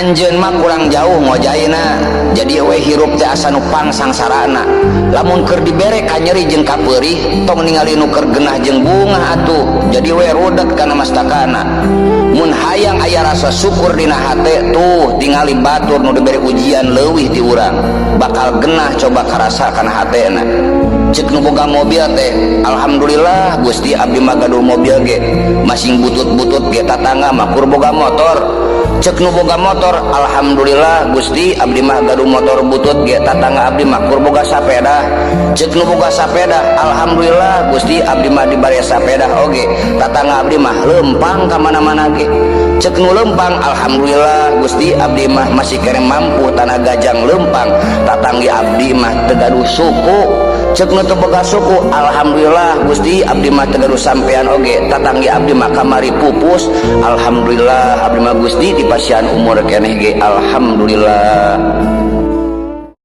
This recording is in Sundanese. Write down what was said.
Anjeun mah kurang jauh ngojaina, jadi we hirup teh asa nu pangsangsarana. Lamun keur dibere kanyeri jeung kapeurih, tong ningali nu keur genah jeung bungah atuh, jadi we rudet kana mastakana. Mun hayang aya rasa syukur dina hate, tuh tingali batur nu dibere ujian leuwih ti urang, bakal genah coba karasa kana hatena. Cek nu boga mobil teh, "Alhamdulillah Gusti, abdi mah gaduh mobil ge masing butut-butut ge, tatangga mah kur boga motor." Cek nu boga motor, "Alhamdulillah Gusti, abdi mah gaduh motor butut ge, tatangga abdi mah kur boga sapeda." Cek nu boga sapeda, "Alhamdulillah Gusti, abdi mah dibare sapeda oge, tatangga abdi mah lempang ka mana-mana ge." Cek nu lempang, "Alhamdulillah Gusti, abdi mah masih keneh mampu tanaga jang lempang, tatanggi abdi mah teu gaduh suku." Cek nu teu boga suku, "Alhamdulillah Gusti, abdi mah teu gaduh sampean oge, tatanggi abdi mah kamari pupus. Alhamdulillah abdi mah Gusti dipasihan umur keneh ge, alhamdulillah."